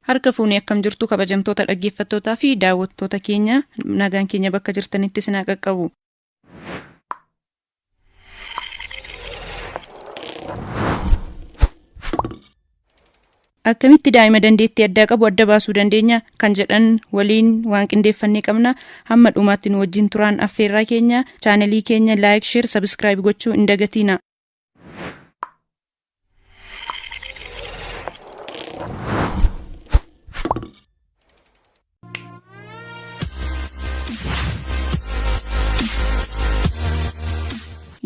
Harka fuunee akkam jirtu kabajamtoota dhaggeeffattootaa fi daawwattoota keenya nagaan keenya bakka jirtanitti isin haa qaqqabu. Akkamitti daa'ima dandeettii addaa qabu adda baasuu dandeenya kan jedhan waliin waan qindeeffannee qabna hamma dhumaatti nu wajjin turaan affeerraa keenya chaanelii keenya laayik sheer sabiskiraayib gochuu hin dagatiina.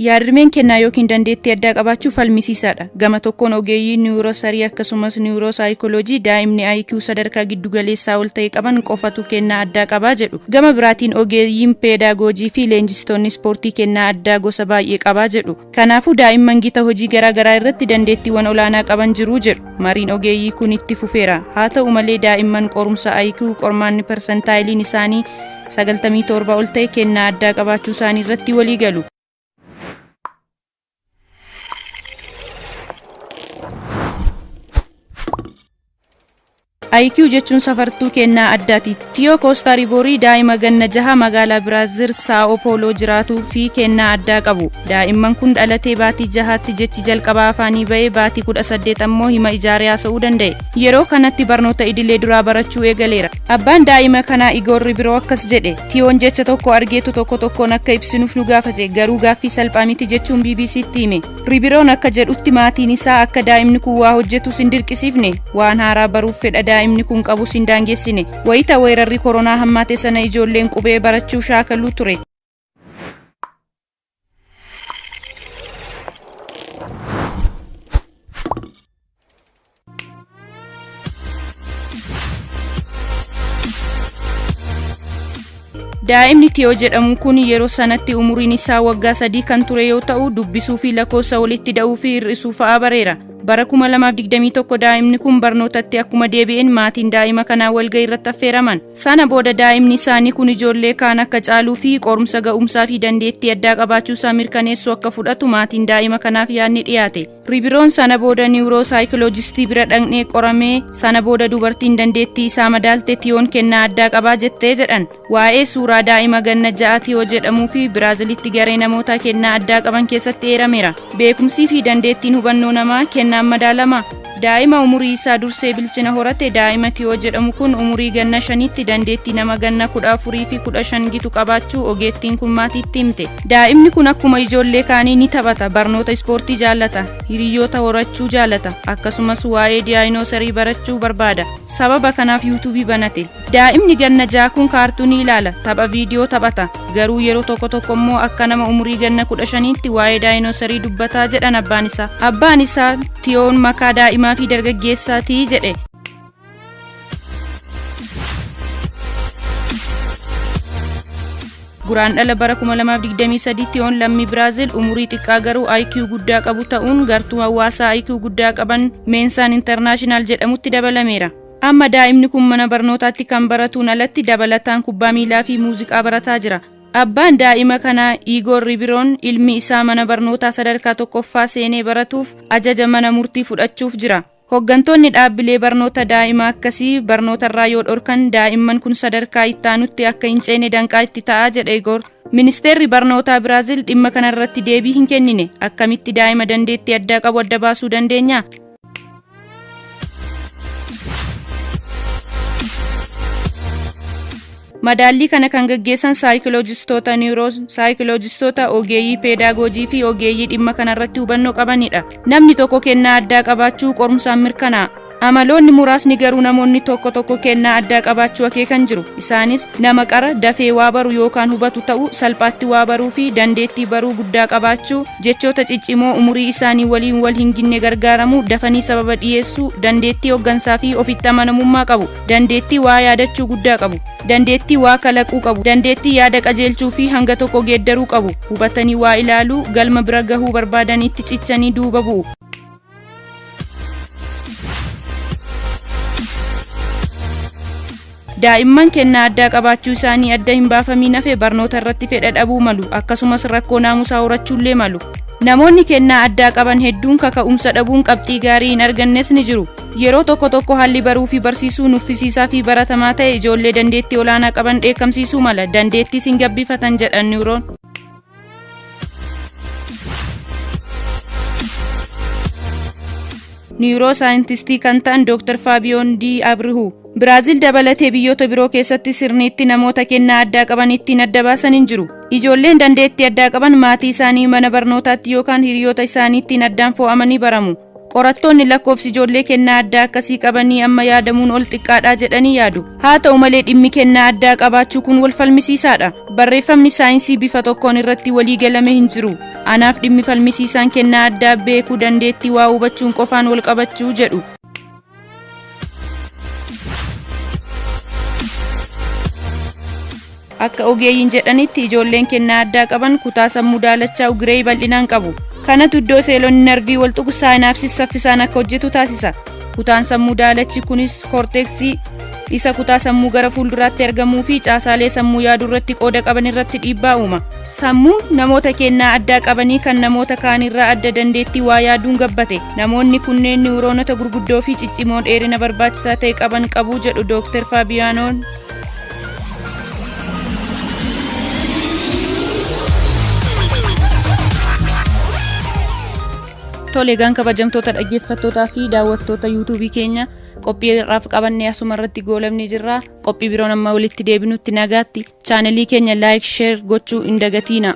Yaadrimeen kennaa yookiin dandeettii addaa qabaachuu falmisiisaadha. Gama tokkoon ogeeyyii niwuroosarii akkasumas niwuroosaayikooloojii daa'imni IQ sadarkaa giddugaleessaa ol ta'e qaban qofatu kennaa addaa qabaa jedhu. Gama biraatiin ogeeyyiin peedaagoojii fi leenjistoonni ispoortii kennaa addaa gosa baay'ee qabaa jedhu. Kanaafuu daa'imman gita hojii garaa garaa irratti dandeettiiwwan olaanaa qaban jiru jedhu. Mariin ogeeyyii kun itti fufeera. Haa ta'u malee daa'imman qorumsa IQ qormaanni persentaayiliin isaanii 97 ol ta'e kennaa addaa qabaachuu isaanii irratti walii galu. IQ jechuun safartuu kennaa addaati. Tiyoo Koostaa Riiboorii daa'ima ganna jaha magaalaa Biraazil Saa'oo Pooloo jiraatuu fi kennaa addaa qabu. Daa'imman kun dhalatee baatii jahaatti jechi jalqabaa afaanii ba'ee baatii 18 ammoo hima ijaaree haasa'uu danda'e. Yeroo kanatti barnoota idilee duraa barachuu eegaleera. Abbaan daa'ima kanaa Igoor Ribiroo akkas jedhe. Tiyoon jecha tokko argeetu tokko tokkoon akka ibsinuuf nu gaafate garuu gaaffii salphaa miti jechuun BBCtti hime. Ribiroon akka jedhutti maatiin isaa akka daa'imni kun waa hojjetus hin dirqisiifne waan haaraa baruuf fedha daa'imni kun qabus hin daangessine. Wayita weerarri koronaa hammaate sana ijoolleen qubee barachuu shaakaluu ture. Daa'imni Tiyoo jedhamu kun yeroo sanatti umuriin isaa waggaa 3 kan ture yoo ta'u dubbisuu fi lakkoofsa walitti da'uu fi hir'isuu fa'aa bareera. Bara 2021 daa'imni kun barnootatti akkuma deebi'een maatiin daa'ima kanaa walga'ii irratti affeeraman. Sana booda daa'imni isaanii kun ijoollee kaan akka caaluu fi qorumsa ga'umsaa fi dandeettii addaa qabaachuu isaa mirkaneessu akka fudhatu maatiin daa'ima kanaaf yaadni dhiyaate. Ribiroon sana booda niwuroosaayikoloojistii bira dhaqnee qoramee sana booda dubartiin dandeettii isaa madaalte Tiyoon kennaa addaa qabaa jettee jedhan. Waa'ee suuraa daa'ima ganna 6 Tiyoo jedhamuu fi Biraazilitti garee namootaa kennaa addaa qaban keessatti eerameera. Beekumsii fi dandeettiin hubannoo namaa kennaan madaalama. Daa'ima umurii isaa dursee bilchina horate daa'ima Tiyoo jedhamu kun umurii ganna 5tti dandeettii nama ganna 14 fi 15 gitu qabaachuu ogeettiin kun maatiitti himte. Daa'imni kun akkuma ijoollee kaanii ni taphata, barnoota ispoortii jaallata, hiriyoota horachuu jaallata, akkasumas waa'ee daayinoosarii barachuu barbaada. Sababa kanaaf yuutuubii banate. Daa'imni ganna 6 kun kaartuunii ilaala, tapha viidiyoo taphata. Garuu yeroo tokko tokko immoo akka nama umurii ganna 15tti waa'ee daayinoosarii dubbataa jedhan abbaan isaa. Abbaan isaa Tiyoon makaa daa'imaa fi dargaggeessaatii jedhe. Guraandhala bara 2023 Tiyoon lammii Biraazil umurii xiqqaa garuu IQ guddaa qabu ta'uun gartuu hawaasaa IQ guddaa qaban Meensaan Intarnaashinaal jedhamutti dabalameera. Amma daa'imni kun mana barnootaatti kan baratuun alatti dabalataan kubbaa miilaa fi muuziqaa barataa jira. Abbaan daa'ima kanaa Iigoor Ribiroon ilmi isaa mana barnootaa sadarkaa tokkoffaa seenee baratuuf ajaja mana murtii fudhachuuf jira. Hoggantoonni dhaabbilee barnoota daa'ima akkasii barnootarraa yoo dhorkan daa'imman kun sadarkaa ittaanutti akka hin ceene danqaa itti ta'a jedhe Igoor. Ministeerri barnootaa Biraazil dhimma kanarratti deebii hin kennine. Akkamitti daa'ima dandeettii addaa qabu adda baasuu dandeenya? Madaallii kana kan gaggeessan saayikiloojistoota, niwuroo saayikiloojistoota, ogeeyyii peedaagoojii fi ogeeyyii dhimma kanarratti hubannoo qabanidha. Namni tokko kennaa addaa qabaachuu qorumsaan mirkanaa'a. Amaloonni muraasni garuu namoonni tokko tokko kennaa addaa qabaachuu akeekan jiru. Isaanis nama qara, dafee waa baru yookaan hubatu ta'uu, salphaatti waa baruu fi dandeettii baruu guddaa qabaachuu, jechoota ciccimoo umurii isaanii waliin wal hin ginne gargaaramuu, dafanii sababa dhiyeessuu, dandeettii hoggansaa fi ofitti amanamummaa qabu, dandeettii waa yaadachuu guddaa qabu, dandeettii waa kalaquu qabu, dandeettii yaada qajeelchuu fi hanga tokko geeddaruu qabu, hubatanii waa ilaaluu, galma bira gahuu barbaadanitti cichanii duuba bu'u. Daa'imman kennaa addaa qabaachuu isaanii adda hin baafamiin hafe barnoota irratti fedha dhabuu malu akkasumas rakkoo naamusaa horachuullee malu. Namoonni kennaa addaa qaban hedduun kaka'umsa dhabuun qabxii gaarii hin argannes ni jiru. Yeroo tokko tokko haalli baruu fi barsiisuu nuffisiisaa fi baratamaa ta'e ijoollee dandeettii olaanaa qaban dheekkamsiisuu mala. Dandeettiis hin gabbifatan jedhan niwuroon. Niwuroo saayintistii kan ta'an Dr. Faabiyoon D. Abrihu. Biraazil dabalatee biyyoota biroo keessatti sirniitti namoota kennaa addaa qaban ittiin adda baasan hin jiru. Ijoolleen dandeettii addaa qaban maatii isaanii mana barnootaatti yookaan hiriyoota isaaniittiin addaan fo'amanii baramu. Qorattoonni lakkoofsi ijoollee kennaa addaa akkasii qabanii amma yaadamuun ol xiqqaadha jedhanii yaadu. Haa ta'u malee dhimmi kennaa addaa qabaachuu kun wal falmisiisaadha. Barreeffamni saayinsii bifa tokkoon irratti walii galame hin jiru. Anaaf dhimmi falmisiisaan kennaa addaa beekuu dandeettii waa hubachuun qofaan wal qabachuu jedhu. Akka ogeeyyiin jedhanitti ijoolleen kennaa addaa qaban kutaa sammuu daalachaa ugiree bal'inaan qabu. Kanatu iddoo seelonni narvii wal tuqu saayinaapsis saffisaan akka hojjetu taasisa. Kutaan sammuu daalachi kunis koorteeksii isa kutaa sammuu gara fuulduraatti argamuu fi caasaalee sammuu yaaduu irratti qooda qaban irratti dhiibbaa uuma. Sammuun namoota kennaa addaa qabanii kan namoota kaanirraa adda dandeettii waa yaaduun gabbate. Namoonni kunneen niwuroonota gurguddoo fi ciccimoo dheerina barbaachisaa ta'e qaban qabu jedhu Dr. Faabiyaanoon. Tole egaan kabajamtoota dhaggeeffattootaa fi daawwattoota yuutuubii keenya qophii har'aaf qabannee asuma irratti goolabnee jirra. Qophii biroon amma walitti deebinutti nagaatti. Chaanelii keenya laayik sheer gochuu hin dagatiina.